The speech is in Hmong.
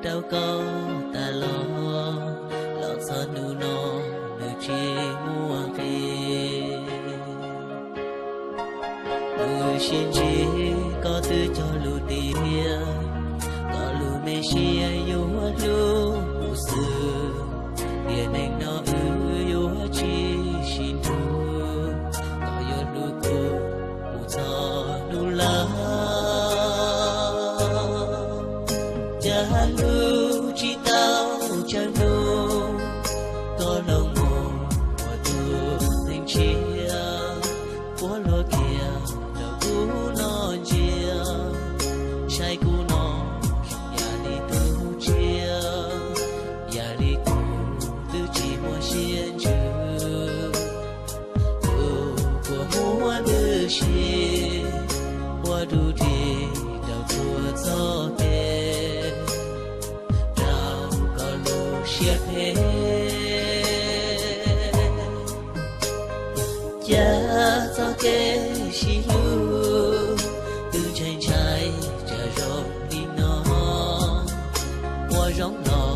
rau koj tas los, los txog hnub no nws tsis muaj nqis. Wb sib ntsib koj twb cog lus tias, koj lub me siab yuav hlub kuv xwb, tiam neej no wb yuav tsis sib nrug, koj yuav hlub kuv mus txog hnub laus. Cas hlub tsis tau tsawg hnub, koj los mus ua tus neeg tshiab, puab luag kiag rau kuv no ntsia, saib kuv no zoo yam li tus tsiaj, yam li kuv twb tsis muaj siab ntsws. Tus kua muag ntws si, ua dub dig rau txhua txoj kev, rau koj lub siab phem. Cas txoj kev sib hlub twb ntshai ntshai, cas zoo li no, ua zoo los